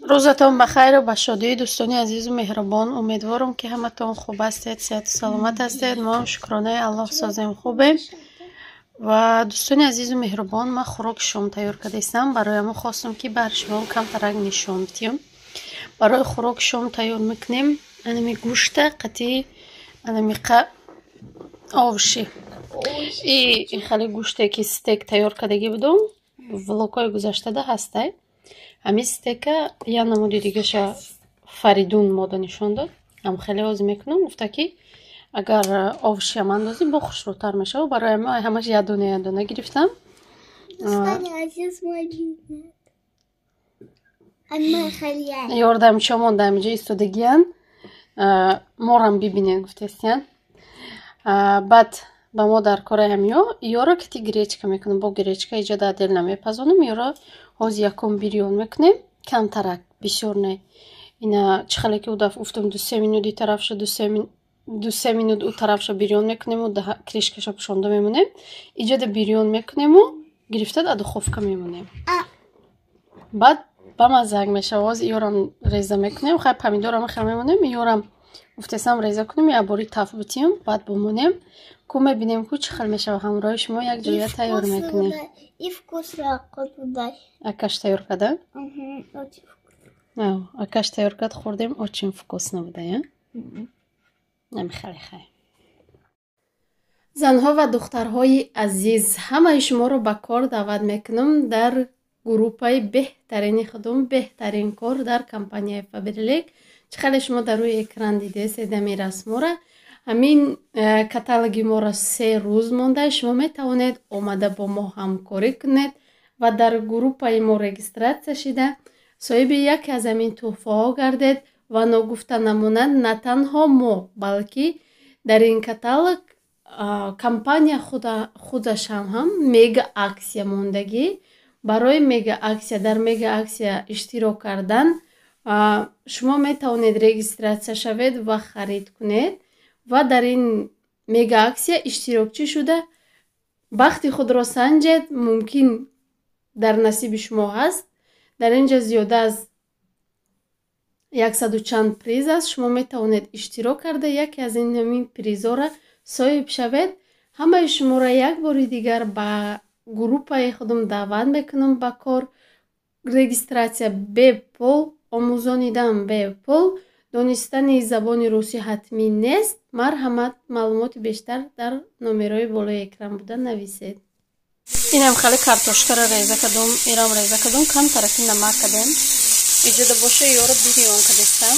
Рӯзатон ба хайру ба шодӣ, дӯстони азизу меҳрубон. Умедворам, ки ҳаматон хуб ҳастед, сиҳату саломат ҳастед. Мо шукронаи Аллоҳ созем, хубем. Ва дӯстони азизу меҳрубон, ман хӯроки шом тайёр кардаистам. Барои ҳамон хостам, ки бар шумо камтарак нишон бидиҳам. Барои хӯроки шом тайёр мекунем анами гӯшта қатӣ анамиқа овощи. И хеле гӯште, ки стейк тайёр кардагӣ будум, влогҳои гузаштада ҳастай. Ҳамин стейка як намуди дигаша Фаридун мода нишон дод. Ҳам хеле ҳозир мекунам, гуфта, ки агар овощиам андозӣ, бо хушрӯтар мешавад. Барои ҳамин ҳамаш як дона, як дона гирифтам. Дӯстони азиз, мо бинед. Ама хеле. Ёрдамчиҳо монда, ҳаминҷо истодагиянд, морам бибинед гуфтестиянд. Баъд ба мо дар кораи ҳамиё ёро кити гречка мекунам. Бо гречка иҷо дар дел намепазонам. Ёро ҳозир якум бирён мекунем, камтарак, бисёр не. Ина чӣ хеле ки ӯ дафъ гуфтам, 2-3 минут и тарафша, 2-3 минут ӯ тарафша бирён мекунему, крышкаша пӯшонда мемонем. Иҷода бирён мекунему, гирифта дар духовка мемонем, баъд ба маззак мешава. Ҳозир ёрам реза мекунем. Хай, помидорам хел мемонем, ёрам гуфтесам реза кунем, як бори таф битиҳем, баъд бимонем ку, мебинем ку чӣ хел мешава. Ҳамроҳи шумо як ҷоя тайёр мекунем. И вкусно куда. Акаш тайёр карда? Угу, очень вкусно. Акаш тайёр кард, хӯрдем, очень вкусно буда. Я намехеле. Хай, занҳо ва духтарҳои азиз, ҳамаи шуморо ба кор даъват мекунам дар группаи беҳтарини худум, «Беҳтарин кор дар компанияи Фаберлик». Чӣ хеле шумо дар рӯи экран дидесед ҳамин расмора, ҳамин каталоги моро 3 рӯз монда. Шумо метавонед омада бо мо ҳамкорӣ кунед ва дар группаи мо регистрация шида, соҳиби яке аз ҳамин тӯҳфаҳо гардед. Ва ногуфта намонад, на танҳо мо, балки дар ин каталог компания худашам ҳам мега акция мондагӣ. Барои мега акция, дар мега акция иштирок кардан, шумо метавонед регистрация шавед ва харид кунед ва дар ин мега акция иштирокчӣ шуда, бахти худро санҷед. Мумкин, дар насиби шумо ҳаст. Дар ин ҷо зиёда аз яксаду чанд приз аст. Шумо метавонед иштирок карда, яке аз ин ҳамин призҳоро соҳиб шавед. Ҳамаи шуморо як бори дигар ба группаи худам даъват мекунам ба кор. Регистрация бепул, омӯзонидан бепул, донистани забони русӣ ҳатмӣ нест. Марҳамат, маълумоти бештар дар номерои болои экран буда нависед. Инам хеле картошкаро реза кардум, ирам реза кардум, камтараки намак кардем. Иҷода боша, ёро бирён кардестам.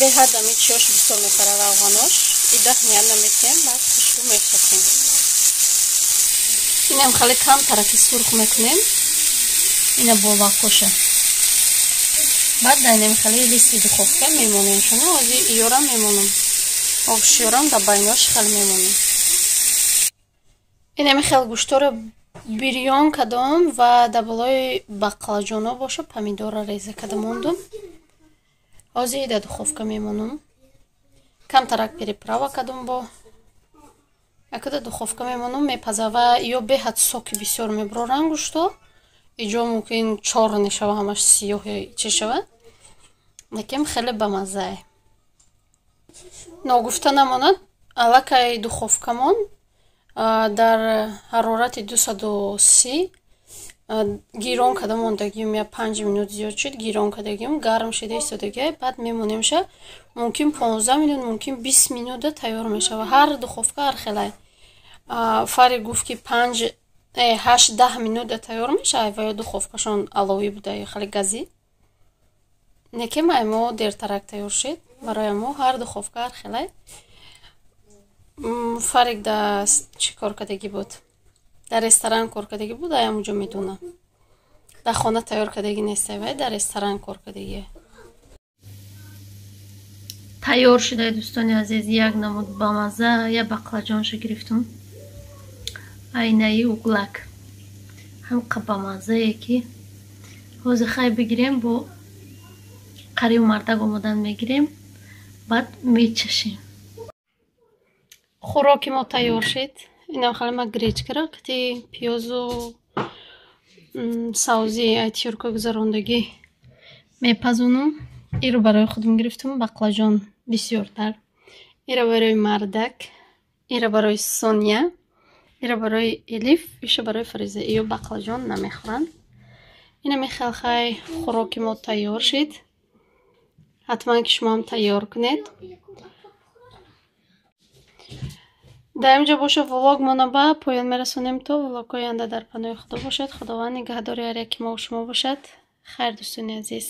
Беҳад ами чиёш бисёр мепара, равғанош. Ида ният наметиҳем, баъд хушрӯ мечакем. Инам хеле кам тарафи сурх мекунем, ина болакоша. Баъд дар инам хеле листи духовка мемонем. Шуно ҳозир ёрам мемонам, овощиёрам дар байнош хел мемонем. Инами хел гӯшторо бирён кардам ва дар болои бақлаҷоно боша, помидорро реза карда мондум. Ҳозир дар духовка мемонам. Камтарак приправа кардум, бо якда духовка мемонам, мепаза. Ва ё беҳад соки бисёр мебуроранд гӯшто, иҷо мумкин чор нешава, ҳамаш сиёҳи чӣ шава, лекин хеле бамаззае. Ногуфта намонад, аллакай духовкамон дар ҳарорати 230 гирон карда мондагиюм. Я 5 минут зиёд шуд, гирон кардагиюм, гарм шида истодагиа. Баъд мемонемша, мумкин 15 минут, мумкин 20 минута тайёр мешава. Ҳар духовка ҳар хелай. Фари гуфт, ки панҷ, 8-10 минута тайёр мешавад, ва ё духовкашон аловӣ буда ё хеле газӣ. Неке май мо дертарак тайёр шид. Барои мо ҳар духовка ҳар хелай. Фарик да чӣ кор кардагӣ буд? Дар ресторан кор кардагӣ буд, ай ҳамунҷо медонам. Дар хона тайёр кардагӣ нестай, вай дар ресторан кор кардагие. Тайёр шудаи, дӯстони азиз, як намуд бамазза. Я бақлаҷонша гирифтум, айнаи углак ҳамқа бамаззае, ки ҳозир хай бигирем, бо қариб мардак омодан мегирем, баъд мечашем. Хӯроки мо тайёр шид. Инам хеле ма гречкаро кати пиёзу савзи ай тёрка гузарондагӣ. Мепазонам. Иро барои худам гирифтам, баклажон бисёртар. Ира барои мардак, ира барои Соня, ира барои Элиф, иша барои Фариза. Иё баклажон намехӯранд. Инами хелхай хӯроки мо тайёр шид. Ҳатман ки шумоам тайёр кунед. Дар инҷо боша влогмона ба поён мерасонем. То влогҳои оянда дар паноҳи Худо бошед. Худованд нигаҳдори ҳар яки мову шумо бошад. Хайр, дӯстони азиз.